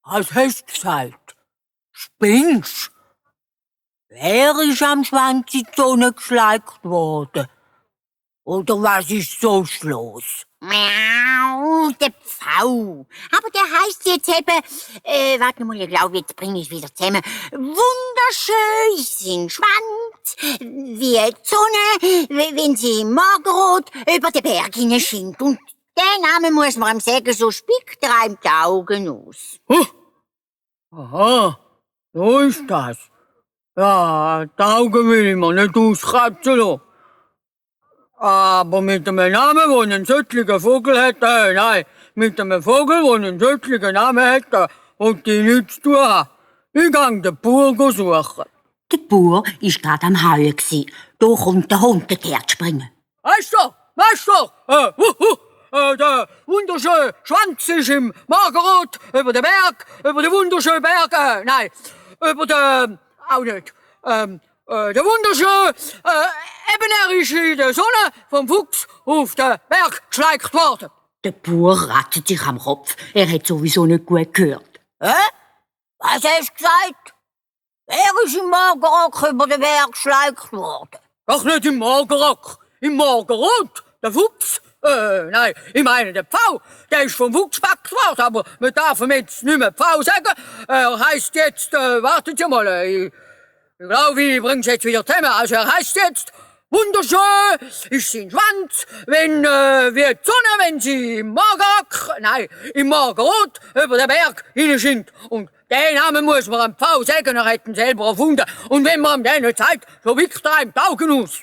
Was hast du gesagt? Spinnst? Wer ist am Schwanz in die Sonne geschleicht worden? Oder was ist so los? Miau, der Pfau. Aber der heisst jetzt eben, warte mal, ich glaube, jetzt bringe ich wieder zusammen. Wunderschön ist sein Schwanz, wie die Sonne, wenn sie im Morgenrot über den Berg hineinscheint. Und den Namen muss man ihm sagen, so spickt er einem die Augen aus. Aha, so ist das. Ja, die Augen will ich mir nicht auskratzen lassen. Aber mit einem Namen, der einen solchen Vogel hat, nein, mit einem Vogel, der einen solchen Namen hat, und die nichts zu tun haben. Ich gehe den Bauer suchen. Der Bauer war gerade am Heuen. Da kommt der Hund daher zu springen. Meister, der wunderschöne Schwanz ist im Morgenrot über den Berg, über den wunderschönen Berg, nein, über den, auch nicht, der wunderschöne, eben er ist in der Sonne vom Fuchs auf den Berg geschleicht worden. Der Bauer rattet sich am Kopf. Er hat sowieso nicht gut gehört. Hä? Was hast du gesagt? Wer ist im Morgenrock über den Berg geschleicht worden? Doch nicht im Morgenrock, im Morgenrot, der Fuchs. Nein, ich meine, der Pfau, der ist vom Fuchs gepackt worden, aber wir dürfen jetzt nicht mehr Pfau sagen. Er heisst jetzt, wartet ja mal, ich glaube, ich bring's jetzt wieder zusammen. Also er heisst jetzt, wunderschön ist sein Schwanz, wenn, wie die Sonne, wenn sie im Morgenrock, nein, im Morgenrot über den Berg hineinscheint. Und den Namen muss man am Pfau sagen, er hat ihn selber erfunden. Und wenn man ihm den nicht zeigt, so wickt er ihm die Augen aus.